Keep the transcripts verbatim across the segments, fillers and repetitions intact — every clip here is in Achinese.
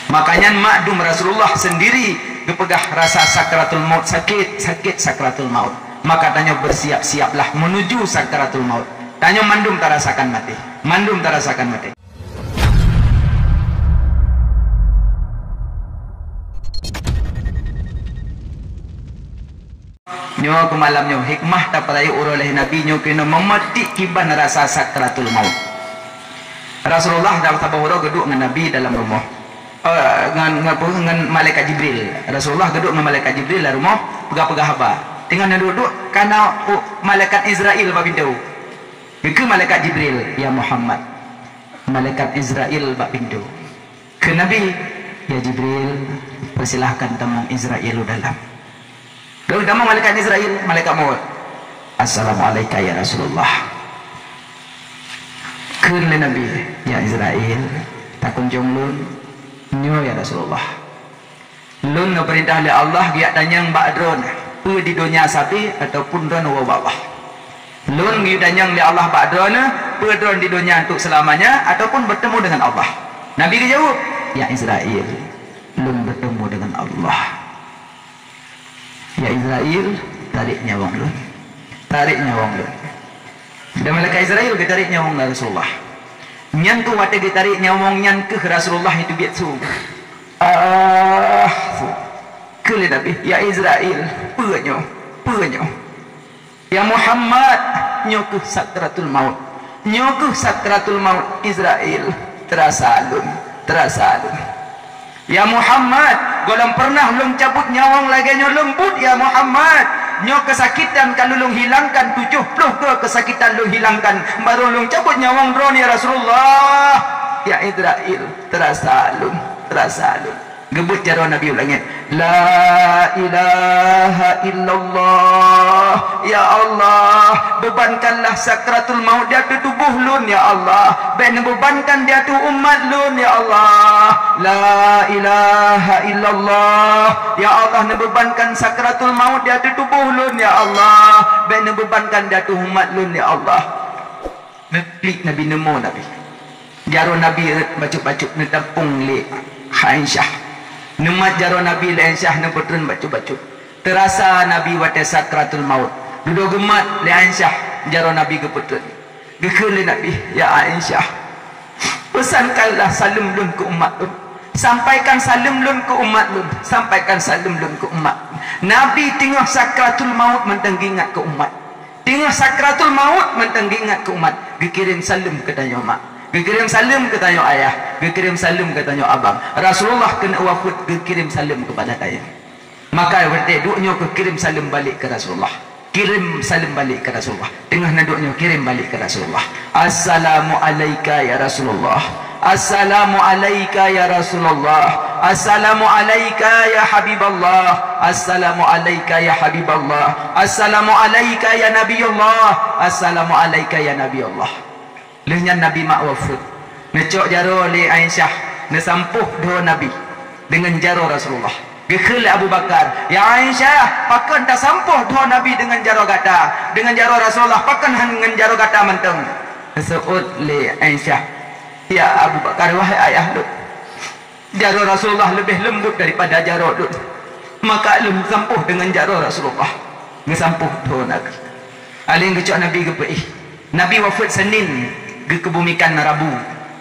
Maka nyan makdum Rasulullah sendiri geupeugah rasa sakratul maut sakét, sakét sakratul maut. Maka tanyoe bersiap-siaplah menuju sakratul maut. Tanyoe mandum tarasakan maté. Mandum tarasakan maté. Nyoe keu malam nyoe, hikmah tapeurayeuk uroe lahé Nabi nyoe keunoe meumeutik kiban rasa sakratul maut. Rasulullah dan saboh uroe geuduek ngon Nabi dalam rumoh. Eh, ngon, ngon, ngon malaikat Jibril. Rasulullah geuduek ngon malaikat Jibril lam rumoh, peugah-peugah haba. Teungoh neuduek-duek, kana, oh, malaikat Israel bak pintoe. Geukheun malaikat Jibril, "Ya Muhammad, malaikat Israel bak pintoe." Kheun Nabi, "Ya Jibril, persilahkan tamong Israel u dalam." Lheueh tamong malaikat Israel, malaikat maut. "Assalamualaika ya Rasulullah." Kheun lé Nabi, "Ya Israel, takunjong lôn." "Nyoe ya Rasulullah." "Lôn neupeurintah lé Allah geujak tanyong bak droeneuh, peue di donya sabe ataupun droeneuh woe bak Allah. Lôn geuyue tanyong lé Allah bak droeneuh, peue droeneuh di donya untuk seulamanya ataupun bertemu dengan Allah." Nabi geujaweueb, "Ya Israel, lôn bertemu dengan Allah." "Ya Israel, tarek nyawöng lôn. Tarek nyawöng lôn." Dan malaikat Israel geutarek nyawöng lé Rasulullah. Nyan keuh watée geutarek nyawöng nyan keuh Rasulullah itu biet su. Ah, su. Kheun lé Nabi, "Ya Israel, peue nyoe? Peue nyoe?" "Ya Muhammad, nyoe keuh sakratul maut. Nyoe keuh sakratul maut, Israel. Teurasa lôn, teurasa lôn." "Ya Muhammad, gohlom pernah lôn cabut nyawöng lagée nyoe leumbut, ya Muhammad. Nyoe keusakitan ka lôn hilangkan, tujoh ploh keu keusakitan lôn hilangkan, barô lôn cabut nyawöng droeneuh, ya Rasulullah." "Ya Israel, teurasa lôn, teurasa lôn." Geubeuet jaroe Nabi u langét. "La ilaha illallah. Ya Allah, bebankanlah sakratul maut di ateueh tuboh lôn, ya Allah. Bék neubebankan di ateueh umat lôn, ya Allah. La ilaha illallah. Ya Allah, neubebankan sakratul maut di ateueh tuboh lôn, ya Allah. Bék neubebankan di ateueh umat lôn, ya Allah." Neuklik Nabi, neumo Nabi. Jaroe Nabi rhot bacut-bacut, neutampong lé Aisyah. Neumat jaroe Nabi lé Aisyah, neupeutreun bacut-bacut. Teurasa Nabi watée sakratul maut. Dudoe geumat lé Aisyah, jaroe Nabi geupeutreun. Geukheun lé Nabi, "Ya Aisyah, peusankanlah saleuem lôn keu umat lôn. Sampaikan saleuem lôn keu umat lôn. Sampaikan saleuem lôn keu umat." Nabi teungoh sakratul maut mantong geuingat keu umat. Teungoh sakratul maut mantong geuingat keu umat, geukirém saleuem keu tanyoe mak, geukirém saleuem keu tanyoe ayah, geukirém saleuem keu tanyoe abang. Rasulullah keuneuk wafeuet geukirém saleuem keupada tanyoe. Maka watée duek nyoe keuh kirém saleuem balek keu Rasulullah. Kirém saleuem balek keu Rasulullah. Teungoh na duek nyoe kirém balek keu Rasulullah. "Assalamu alaika ya Rasulullah. Assalamu alaika ya Rasulullah. Assalamu alaika ya Habiballah. Assalamu alaika ya Habiballah. Assalamu alaika ya Nabiyullah. Assalamu alaika ya Nabiyullah." Lheueh nyan Nabi mak wafeuet. Neucok jaroe lé Aisyah, neusampôh droe Nabi deungon jaroe Rasulullah. Geukheun lé Abu Bakar, "Ya Aisyah, pakon tasampôh droe Nabi deungon jaroe gata? Deungon jaroe Rasulullah, pakon hana ngon jaroe gata mantong?" Geuseuôt lé Aisyah, "Ya Abu Bakar, wahai ayah lôn, jaroe Rasulullah leubeh leumbut daripada jaroe lôn. Maka lôn sampôh deungon jaroe Rasulullah." Geusampôh droe Nabi. Alheuh nyan geucok Nabi geupeuéh. Nabi wafeuet Senin, geukeubumikan Rabu.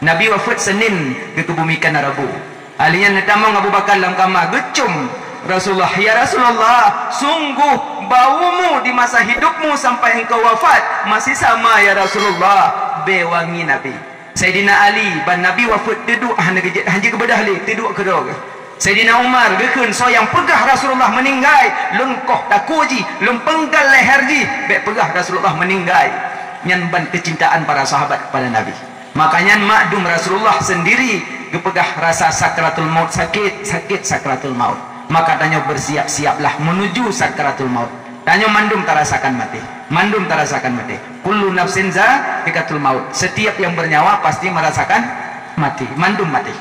Nabi wafeuet Senin, geukeubumikan Rabu. Alheuh nyan neutamong Abu Bakar lam kama, geucom Rasulullah, "Ya Rasulullah, sungguh baumu di masa hidupmu sampai engkau wafat masih sama, ya Rasulullah. Bée wangi, Nabi." Saidina Ali, ban Nabi wafeuet, teuduek hana geujeuet, hana geubeudôh lé, teuduek keudroe geuh. Saidina Umar geukheun, "Soe nyang peugah Rasulullah meuninggai, lôn koh takue jih, lôn peunggal leher jih, bék peugah Rasulullah meuninggai." Nyan ban keucintaan para sahabat kepada Nabi. Maka nyan makdum Rasulullah sendiri geupeugah rasa sakratul maut sakét, sakét sakratul maut. Maka tanyoe bersiap-siaplah menuju sakratul maut. Tanyoe mandum tarasakan maté. Mandum tarasakan maté. Kullu nafsin za'iqatul maut. Setiap yang bernyawa pasti merasakan mati. Mandum maté.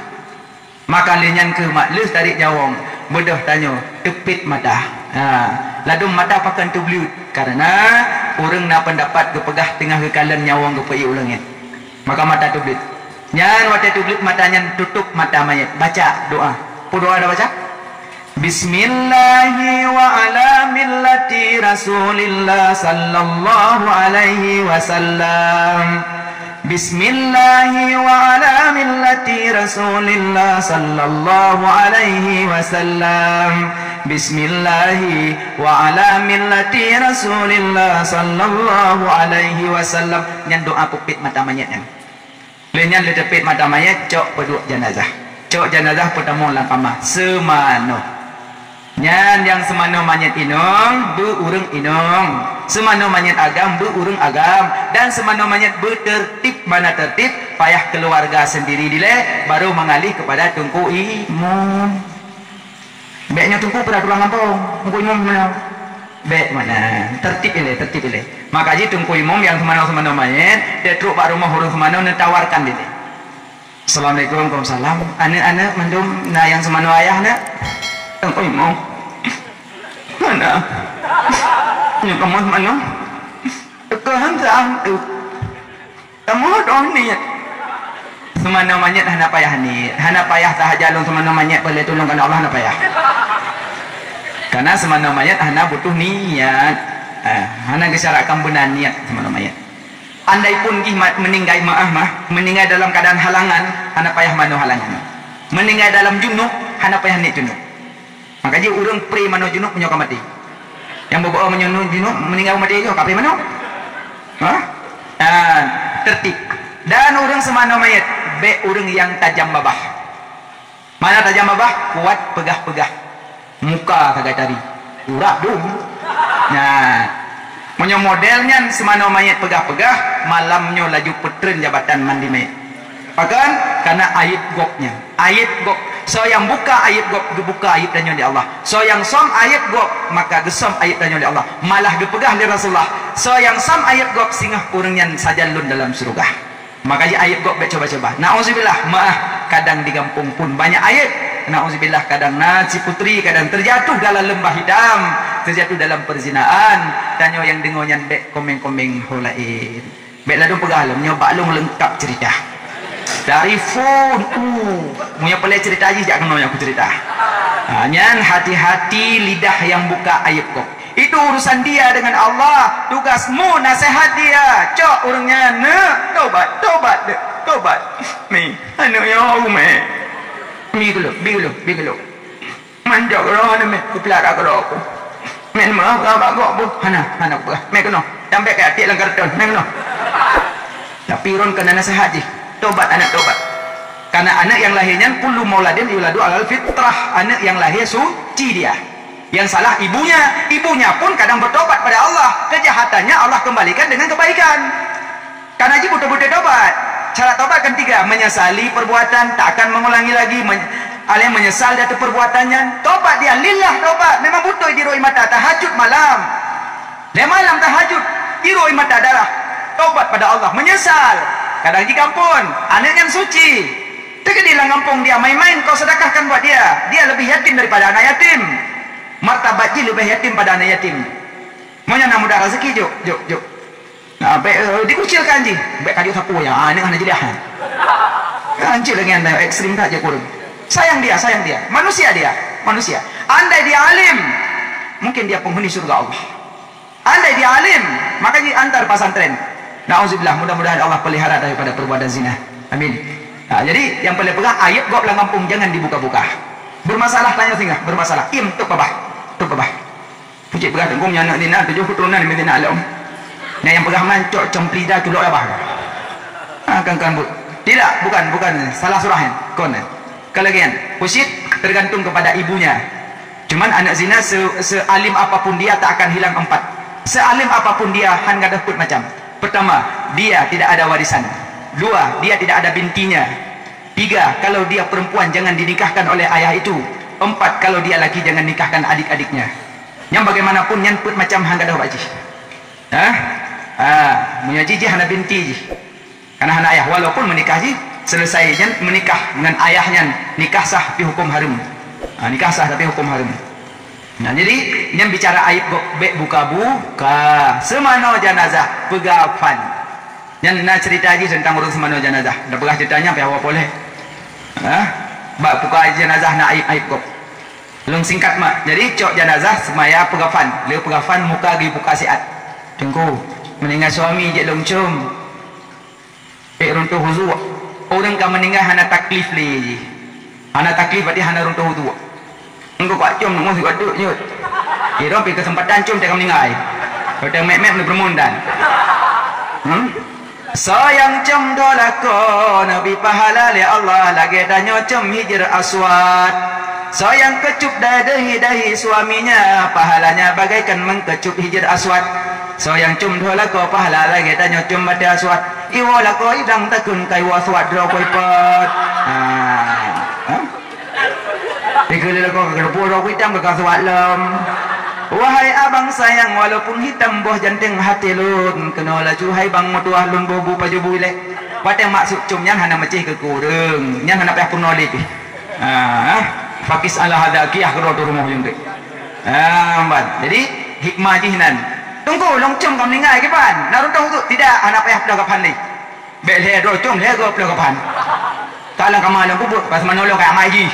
Maka lé nyan keuh mak lheueh tarék nyawöng, beudôh tanyoe teupit mata. Ha, ladôm mata pakon teubleuet, karena ureuëng na peundapat geupeugah teungoh geukalon nyawöng geupeuék u langét. Maka mata teubleuet. Nyan watée teugleuet mata nyan tutup mata mayét, baca doa. Peue doa dah baca? Bismillahi wa ala millati Rasulillah sallallahu alaihi wasallam. Bismillahi wa ala millati Rasulillah sallallahu alaihi wasallam. Bismillahi wa ala millati Rasulillah sallallahu alaihi wasallam. Nyan doa peupiet mata mayét nyan. Lheueh nyan leuteupet mata mayét, cok peuduek janazah. Cok janazah peutamong lam kama seumanoe. Nyan nyang seumanoe manyét inong, beu ureuëng inong. Seumanoe manyét agam, beu ureuëng agam. Dan seumanoe manyét beuteurtib, mana teurtib, payah keuluwarga seundiri dilée, barô meungaléh keupada teungku imum. Bék nyoe teungku peuraturan gampông, teungku imum meunan. Bék meunan, teurtib ilée, teurtib ilée. Maka jih teungku imum nyang seumanoe-seumanoe manyét, teutrok bak rumoh ureuëng seumanoe neutawarkan dilée. Assalamualaikum, waalaikumsalam. Aneuëk-aneuëk mandum na nyang seumanoe ayah na? Teungku imum. Mana? Nyoe kamoe seumanoe. Teuka han seuah. Kamoe dong niet. Seumanoe manyét hana payah niet, hana payah sahaja lôn seumanoe manyét peureulée tulông keu Allah hana payah. Karena seumanoe manyét hana butuh niet. Ah, hana geusyaratkan beuna niet seumanoe manyét. Andai pun jih mat meuninggai meuah mah, meuninggai dalam keadaan halangan, hana payah manoe halangan. Meuninggai dalam junub, hana payah niet junub. Maka jih ureuëng pré manoe junub meunyoe ka maté. Nyang beubaoe meunyoe junub meuninggai maté nyoe ka pré manoe. Ha? Dan teurtib. Dan ureuëng seumanoe manyét bék ureuëng nyang tajam babah. Mana tajam babah? Kuat peugah-peugah. Muka sagai tari. Urak dum. Nah. Meunyoe model nyan seumanoe manyét peugah-peugah, malam nyoe laju peutreun jabatan mandi mayét. Pakon? Karena aib gob nyan. Aib gob. Soe nyang buka aib gob, geubuka aib tanyoe lé Allah. Soe nyang som aib gob, maka geusöm aib tanyoe lé Allah. Malah geupeugah lé Rasulullah, "Soe nyang som aib gob, singoh ureuëng nyan sajan lôn dalam syeuruga." Maka jih aib gob bék cuba-cuba. Nauzubillah, meuah kadang di gampông pun banyak aib. Nauzubillah, kadang na si putri, kadang terjatuh dalam lembah hitam, terjatuh dalam perzinaan. Tanyoe nyang deungoe nyan bék komeng-komeng ho laén. Bék ladôm peugah lom, nyoe bak lôn leungkap ceurita. Dari phon, uh, meunyoe peulée ceurita jih jak keunoe nyang kuceurita. Ha, nyan hati-hati lidah nyang buka aib gob. Itu urusan dia dengan Allah. Tugasmu nasihat dia. Cok ureuëng nyan, "Neuk, tobat, tobat, Neuk, tobat." Mi, aneuëk nyoe, mi. Bi geulok, bi geulok, bi geulok. Manjak droe nyan meh, kupeulara keudroe ku. Meunan meuah bak gob bu. Hana, hana kupeugah. Meh keunoe. Tambah keu até lam karton. Meh keunoe. Tapi ureuëng keunan nasihat jih. Tobat aneuëk, tobat. Karena aneuëk nyang lahé nyan kullu mauladin yuladu alal fitrah. Aneuëk nyang lahé suci dia. Yang salah ibunya. Ibunya pun kadang bertobat pada Allah. Kejahatannya Allah kembalikan dengan kebaikan. Karena jih beutôi-beutôi tobat. Cara tobat kan tiga, menyesali perbuatan, tak akan mengulangi lagi, men-, alai menyesal di atas perbuatan nyan. Tobat dia lillah tobat, memang beutôi diroi mata tahajud malam. Lé malam tahajud, diroi mata darah. Tobat pada Allah, menyesal. Kadang jih gampông, aneuëk nyan suci. Teukeudi lam gampông dia main-main, kau sedekahkan buat dia. Dia lebih yatim daripada anak yatim. Martabat jih lebih yatim pada anak yatim. Meunyoe na mudah rezeki, jok, jok, jok. Nah, bék, eh, dikucilkan jih. Bék kajok sapu ya, ah, ini hana jeulaih. Hancur lagi anda, ekstrim saja kurang. Sayang dia, sayang dia. Manusia dia, manusia. Andai dia alim, mungkin dia penghuni surga Allah. Andai dia alim, maka diantar pesantren. Nauzubillah, mudah-mudahan Allah pelihara daripada perbuatan zina. Amin. Nah, jadi yang paling peugah, aib gob lam gampông jangan dibuka-buka. Bermasalah tanya singgah, bermasalah. Im, tok babah. Tok babah. Pucék peugah teungku, meunyoe aneuk zina tujoh keuturonan meunan lom. Nyang peugah man cok cemplida culok labah. Ah, kan, kan, bu. Tidak, bukan, bukan. Salah surah nyan. Kon nyan. Kalau nyan, pucék tergantung kepada ibunya. Cuman aneuk zina se-, sealim apapun dia tak akan hilang empat. Sealim apapun dia han gadôh peuet macam. Pertama, dia tidak ada warisan. Dua, dia tidak ada bintinya. Tiga, kalau dia perempuan jangan dinikahkan oleh ayah itu. Empat, kalau dia laki jangan nikahkan adik-adiknya. Nyang bagaimanapun nyan peuet macam han gadôh bak jih. Hah? Ah, meunyoe jih, jih hana binti jih. Karena hana ayah, walaupun meunikah jih, selesai nyan meunikah ngon ayah nyan, nikah sah tapi hukum hareuem. Ah, nikah sah tapi hukum hareuem. Nah, jadi nyan bicara aib gob bék buka-buka. Seumanoe janazah peugah fan. Nyan na cerita jih teuntang ureuëng seumanoe janazah. Dah peugah cerita nyan payah woe poleh. Ha? Bak puka janazah na aib-aib gob. Lôn singkat mak. Jadi cok janazah seumaya peugafan. Le peugafan muka geupuka siat. Teungku, meuninggai suami jeuet lôn com. Ék runtoh uduk. Ureuëng ka meuninggai hana taklif lé jih. Hana taklif berarti hana runtoh uduk. Engkau kuat com nunggu si kuat duk nyut. Kira pi kesempatan com tengah meuninggai. Kau tengah mek-mek ni perumun dan. Hmm? Soe nyang com dua lakoe, neubi pahala lé Allah lagée tanyoe com Hijr Aswad. Soe nyang keucup dahi-dahi suaminya, pahalanya bagaikan meukeucup Hijr Aswad. Soe nyang com dua lakoe, pahala lagée tanyoe com Bateue Aswad. Iwoe lakoe idang takheun ka iwoe aswad droe kuipat. Ha. Ha? Dikeue lé lakoe ka geureubu droe kuitam ka aswad lom. Wahai abang sayang, walaupun hitam boh janteng hati lôn, keunoe laju hai bang meutuah lôn boh bu pajoh bui lé. Watée maksud com nyan hana meucéh keu kureueng, nyan hana payah peunoh lé pih. Ah, fakis ala hada kiah keudroe tu rumoh ujong tu. Ah, ban. Jadi hikmah jih nan. Teungku, lôn com ka meuninggai kiban? Na runtoh uduk? Tidak, hana payah peudah gaphan lé. Bék lhée droe com lhée goe ploh gaphan. Ka lam kama lôn peubuet, pas manoe lôn kaya mai jih.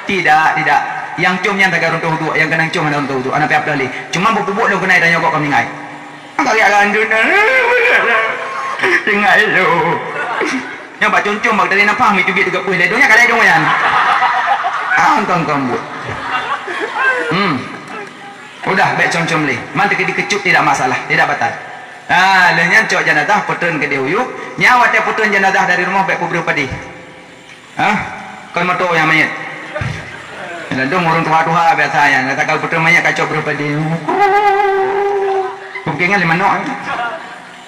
Tidak, tidak. Yang com nyan taga runtoh uduk, yang keunong com hana runtoh uduk. Hana payah peudah lé. Cuma beu peubuet lôn keunai tanyoe gob ka meuninggai. Ka riak gandun. Tengah elok. Nyoe bak com-com bak tadi nampak mi teubiet teuga puih lé. Donya ka lé dong nyan. Ah, engkau-engkau buet. Hmm. Udah, bék com-com lé. Man teukeudi keucup tidak masalah, tidak batal. Ah, lheueh nyan cok janazah peutreun keudeh u yup. Nyan watée peutreun janazah dari rumoh bék peubreuh padé. Hah? Kon moto nyang manyét. Ladom ureuëng tuha-tuha biasa nyan, kata kalau peutreun manyét ka cok breuh padé. Kupeukingat lima nok.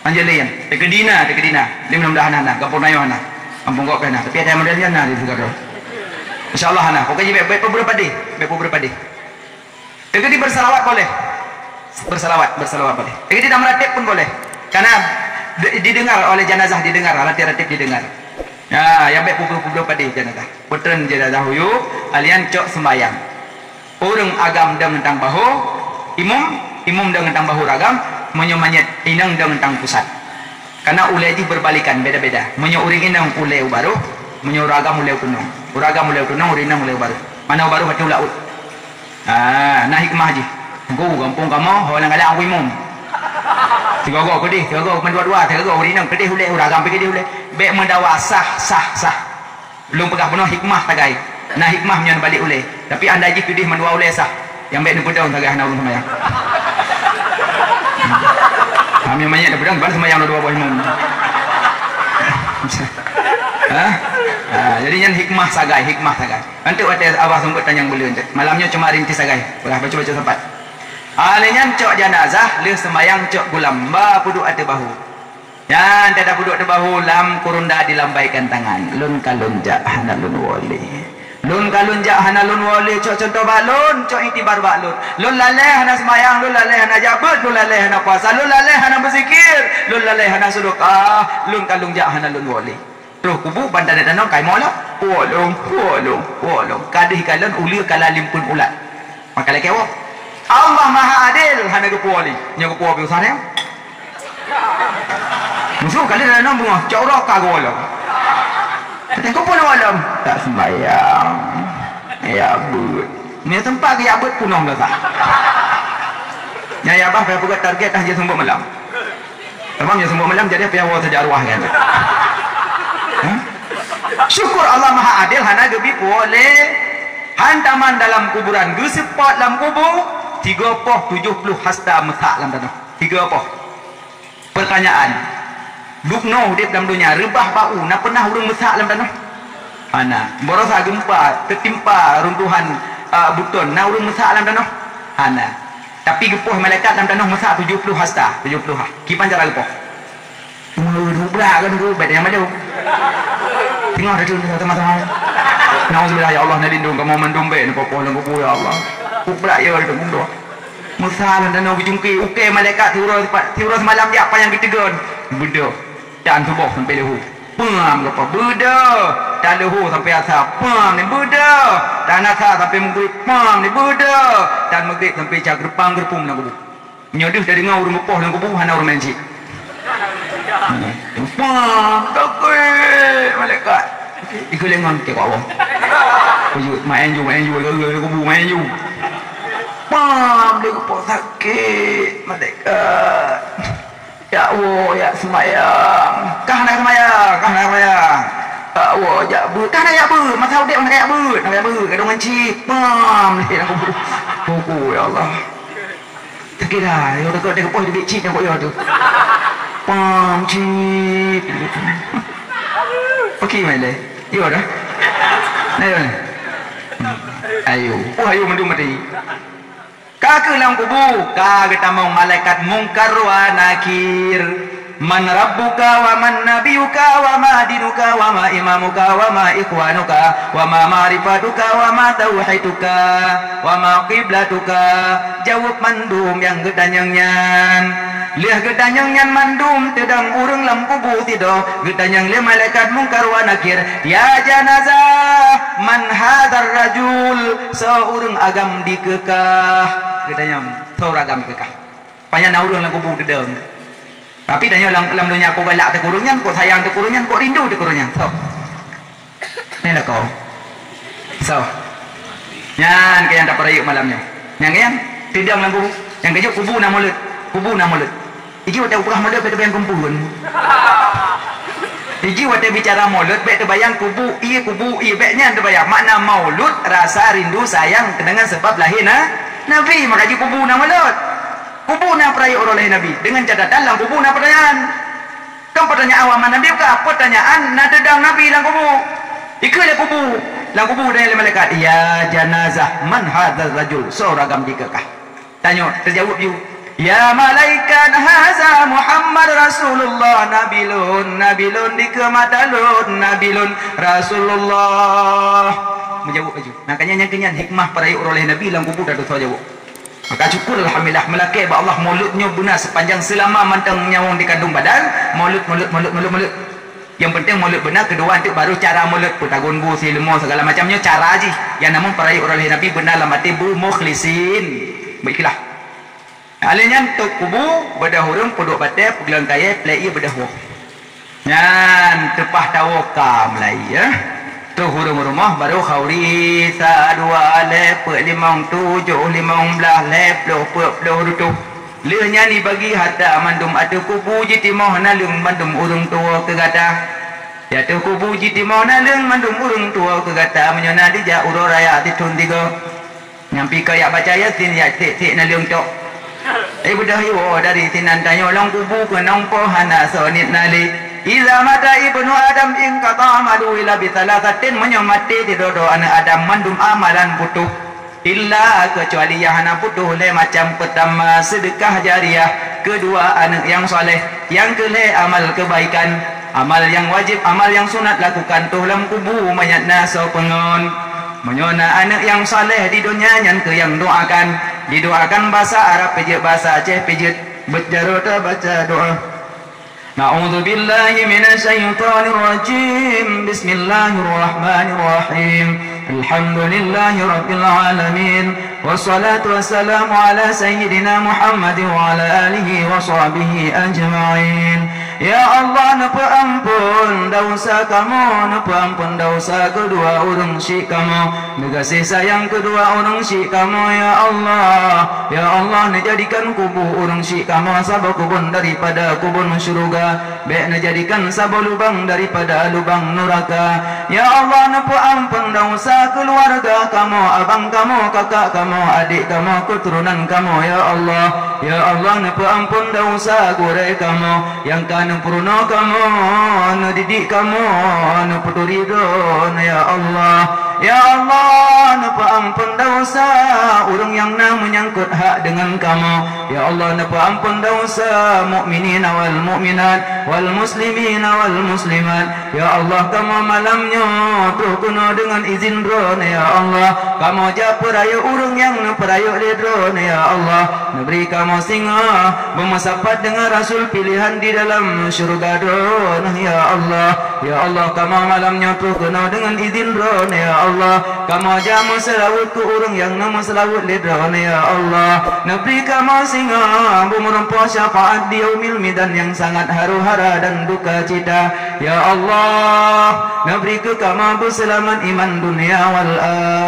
Anjali nyan. Teukeudi na, teukeudi na. Di mudah-mudahan hana, gampông nayuh hana. Gampông gop hana. Tapi ada model nyan na di sigoe. Insya Allah hana. Pokoknya bék, bék peubreuh padé. Bék peubreuh padé. Teukeudi bersalawat boleh. Bersalawat, bersalawat boleh. Teukeudi dah meratib pun boleh. Karena di-, didengar oleh jenazah, didengar, ratib-ratib didengar. Ya, yang baik publoh-publoh padé jenazah. Peutreun jenazah u yup, alian cok sembayang. Ureuëng agam dong tang bahô, imum, imum dong tang bahô ureuëng agam, meunyoe manyét inong dong tang pusat. Karena ulée jih berbalikan, beda-beda. Meunyoe ureuëng inong ulée u barôh, meunyoe ureuëng agam ulée u keunong. Ureuëng agam ulée u keunong, ureuëng inong ulée u barôh. Mana u barôh ateueh laôt. Ah, na hikmah jih. Engku gampông kamoe, ho nyang galak Teungku Imum. Sigoe-goe keudeh, sigoe-goe meudua-dua, sigoe-goe ureuëng inong keudeh ulée, ureuëng agam pih keudeh ulée. Bék meudawa sah, sah, sah. Lôn peugah bunoe hikmah sagai. Na hikmah meunyoe neubalek ulée. Tapi andai jih keudeh mandua ulée sah. Nyang bék neupeudong sagai hana ureuëng seumayang. Kami manyét neupeudong, ban seumayang dua boh imum. Ha? Ha, jadi nyan hikmah sagai, hikmah sagai. Antuk watée Abah seumeubeuet tanyong buleuen cit. Malam nyoe cuma rintis sagai. Ulah baca-baca sapat. Ah, lheueh nyan cok janazah, lheueh seumayang cok gulam, ba peuduek ateueh bahu. Nyan tada peuduek ateueh bahu lam kurunda dilambaikan tangan. Lôn ka lôn jak hana lôn woe lé. Lôn ka lôn jak hana lôn woe lé, cok cuntoh bak lôn, cok iktibar bak lôn. Lôn lalée hana seumayang, lôn lalée hana jak beuet, lôn lalée hana puasa, lôn lalée hana beuzikir, lôn lalée hana seudeukah, lôn ka lôn jak hana lôn woe lé. Roh kubu ban tanoh-tanoh kai moe lom. Puwoe lôn, puwoe lôn, puwoe lôn. Ka deuh ikalon uleue kala limpeuen ulat. Maka lakée woe. Allah Maha Adil hana geupuwoe lé. Nyoe geupuwoe pih usah nyoe. Musoh kali tanoh beungoh, cok uroe ka geuwoe lom. Teuka pun woe lom. Tak sembayang. Ya beuet. Nyoe teumpat keu ya beuet punoh dah sah. Nyan ya bah, payah peugah target dah jeuet seumeubeuet malam. Tamam ya, seumeubeuet malam jadi payah woe saja arwah nyan. Hah? Syukur Allah Maha Adil hana geubi puwoe lé. Hantaman dalam kuburan geuseupôt lam kubu tiga poh tujoh ploh hasta meusak lam tanoh. Tiga poh. Pertanyaan. Dubnoe udeb lam donya reubah bak u na peunah ureuëng meusak lam tanoh? Hana. Barosa geumpa teutimpa runtuhan, a, beuton na ureuëng meusak lam tanoh? Hana. Tapi geupoh malaikat lam tanoh meusak tujoh ploh hasta, tujoh ploh ha. Kiban cara geupoh? Cuma dubrak kan tu, beda yang malu. Tengok dah tu sama-sama. Nauzubillah ya Allah, na lindung kamoe mandum bék neupoh-poh lam kubu ya Allah. Kubrak ya Allah. Meusak lam tanoh geujungke, ukée malaikat siuroe sipat, siuroe seumalam jak panyang geuteugon. Beudôh. Tan suboh sampai leuhô. Peuang geupah beudôh. Tan leuhô sampai asa. Peuang ni beudôh. Tan asa sampai meugrib. Peuang ni beudôh. Tan meugrib sampai isya geureupeung-geureupeung lam kubu. Nyoe deuh tadeungoe ureuëng geupoh lam kubu hana ureuëng meunan cit. Pam, sakét malaikat. Ikeulengon keu Allah. Peujeuet maén ju, maén ju, kubu maén ju. Pam, dia kepok sakét malaikat. Jak woe, jak seumayang. Kah na seumayang, kah na seumayang. Jak woe, jak beuet, kah na jak beuet. Masa udép na jak beuet, na jak beuet. Gadong ngon cit. Pam, lé lam kubu. Kubu, ya Allah. Takira, yo dekat dia poh debit cit nyang kok yo tu. Pam cit. Okey mai leh. Yo dah. Nah, yo. Ayo. Oh, ayo mandum mati. Ka keuh lam kubu, ka geutamong malaikat Mungkar wa Nakir. Man rabbuka wa man nabiyuka wa ma dinuka wa ma imamuka wa ma ikhwanuka wa ma ma'rifatuka wa ma tauhiduka wa ma qiblatuka. Jaweueb mandum nyang geutanyong nyan. Lheueh geutanyong nyan mandum teudong ureuëng lam kubu sidroe, geutanyong lé malaikat Mungkar wa Nakir, "Ya janazah, man hadzal rajul? Soe ureuëng agam dikeue kah?" Geutanyong, "Soe ureuëng agam dikeue kah?" Pajan na ureuëng lam kubu teudong. Tapi tanyoe lam, lam donya kok galak teuh keu ureuëng nyan, kok sayang teuh keu ureuëng nyan, kok rindu teuh keu ureuëng nyan. Soe? Nyan lakoe. Soe? Nyan keuh nyang tapeurayeuk malam nyoe. Nyang keuh nyan, teudong lam kubu. Nyang keujeuet kubu na mulod. Kubu na mulod. Iji watée peugah mulod bèk teubayang kumpul. Iji watée bicara mulod bèk teubayang kubu ie, kubu ie, bèk nyan teubayang. Makna maulud, rasa rindu sayang deungon sabab lahé na-, Nabi, maka jih kubu na mulod. Kubu na peurayeuk uroe lahé Nabi. Deungon catatan lam kubu na peutanyaan. Kan peutanyaan awak Nabi bukan, peutanyaan na teudong Nabi lam kubu. Ikheun lé kubu, lam kubu ditanyong lé malaikat, "Ya janazah, man hadzal rajul? Soe ureuëng agam dikeue kah?" Tanyoe, teujaweueb ju, "Ya malaikat, haza Muhammad Rasulullah, Nabi lôn, Nabi lôn dikeue mata lôn, Nabi lôn Rasulullah." Meujaweueb laju. Makanya nyang keuh nyan hikmah peurayeuk uroe lahé Nabi lam kubu, tadeungoe jaweueb. Maka syukur alhamdulillah, meulakée bak Allah, mulod nyoe beuna sepanjang seulama mantong nyawöng dikandong badan, mulod, mulod, mulod, mulod, mulod. Nyang penting mulod beuna, keudua teuk baru cara mulod, peutagun bu, si leumo, segala macam nyoe cara jih. Nyang namong peurayeuk uroe lahé Nabi beuna lam até beumukhlisin, beuikhlas. Alèh nyan tôp kubu, beudôh ureuëng, peuduek batée, peugleueng kayée, plek ie beudôh woe. Nyan teupah tawoe ka meulayeue, ya. Troh ureuëng rumoh baru khauri, sa, dua, lhée, peuet, limong, tujoh, limong blaih, lhée ploh, peuet ploh, reutôh. Lheueh nyan jibagi hareuta mandum ateueh kubu jitimoh naleueng mandum ureuëng tuwoe keu gata. Di ateueh kubu jitimoh naleueng mandum ureuëng tuwoe keu gata meunyoe na dijak uroe raya sithon tigoe. Nyang pih ka jak baca Yasin, jak tiek-tiek naleueng cok. Eh, beudôh iwoe dari sinan tanyoe lom kubu keunong po hana soe niet na lé. Iza mata ibnu Adam inqata amaluhu illa bi tsalatsatin, meunyoe maté sidroe-droe aneuëk Adam mandum amalan putôh. Illa, keucuali nyang hana putôh lé macam, peutama seudeukah jariah, keudua aneuëk nyang saleh, nyang keulhée amal keubaikan, amal nyang wajéb, amal nyang sunat lakukan toh lam kubu mangat na soe peungon. Meunyoe na aneuëk nyang saleh di donya nyan keuh nyang doakan, didoakan basa Arab pijeuet basa Aceh pijeuet, beujaroe tabaca doa. A'udzubillahi minasyaitonirrajim. Bismillahirrahmanirrahim. Alhamdulillahirabbil alamin. Wassalatu wassalamu ala sayyidina Muhammad wa ala alihi wa sahbihi ajma'in. Ya Allah, neupeuamphon desya kamoe, neupeuamphon desya keudua ureuëng syik kamoe. Neugaséh sayang keudua ureuëng syik kamoe, ya Allah. Ya Allah, neujadikan kubu ureuëng syik kamoe saboh keubon daripada keubon syeuruga. Bék neujadikan saboh lubang daripada lubang nuraka. Ya Allah, neupeuamphon desya keuluwarga kamoe, abang kamoe, kakak kamoe, adék kamoe, keuturonan kamoe, ya Allah. Ya Allah, neupeuamphon desya gurée kamoe nyang ka neupeurunoe kamoe, neudidik kamoe, neupeuturi droe, ya Allah. Ya Allah, neupeuamphon desya ureuëng nyang na meunyangkot hak deungon kamoe. Ya Allah, neupeuamphon desya mukminin wal mukminat, wal muslimin wal muslimat. Ya Allah, kamoe malam nyoe troh keunoe deungon izin Droeneuh, ya Allah. Kamoe jak peurayeuk ureuëng nyang neupeurayeuk lé Droeneuh, ya Allah. Neubri kamoe singoh beumeusapat deungon rasul piléhan di dalam syeuruga Droeneuh, ya Allah. Ya Allah, kamoe malam nyoe troh keunoe deungon idhin Droeneuh, ya Allah. Kamoe jak meuseulaweuet keu ureuëng nyang na meuseulaweuet lé Droeneuh, ya Allah. Neubri kamoe singoh beumeureumpok syafaat di Yaumil Midan nyang sangat haru-hara dan duka cita. Ya Allah, neubri keu kamoe beuseulamat iman dunia wal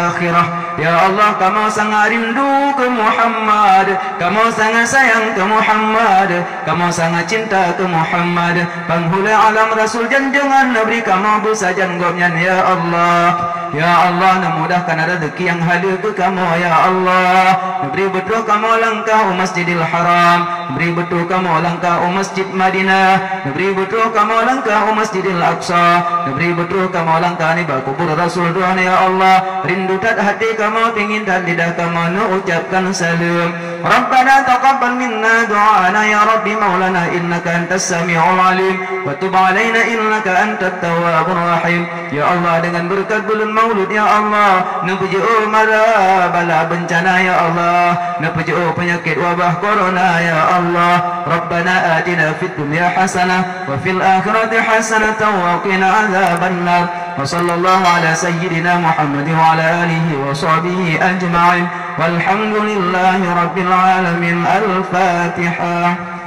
akhirah. Ya Allah, kamoe sangat rindu keu Muhammad, kamoe sangat sayang keu Muhammad, kamoe sangat cinta keu Muhammad, panghulée alam, rasul janjongan. Neubri kamoe beusajan gobnyan, ya Allah. Ya Allah, neumudahkan rezeki nyang haleue keu kamoe, ya Allah. Neubri beutroh kamoe langkah u Masjidil Haram, neubri beutroh kamoe langkah u Masjid Madinah, neubri beutroh kamoe langkah u Masjidil Aqsa, neubri beutroh kamoe langkah nibak kubur Rasul Droeneuh, ya Allah. Rindu that até kamoe, pingin that lidah kamoe neuucapkan saleuem. Rabbana taqabbal minna du'aana ya Rabbi maulana innaka antas samiul alim wa tub alaina innaka antat tawwabur rahim. Ya Allah, deungon beureukat buleuen Maulud, ya Allah, neupeujeuet mara bala beuncana, ya Allah, neupeujeuet peunyakét wabah corona, ya Allah. Rabbana atina fid dunya hasanah wa fil akhirati hasanatan wa qina adzabannar. Wa sallallahu ala sayyidina Muhammad wa ala alihi wa sahbihi ajma'in. Walhamdulillahi rabbil alamin. Al-Fatihah.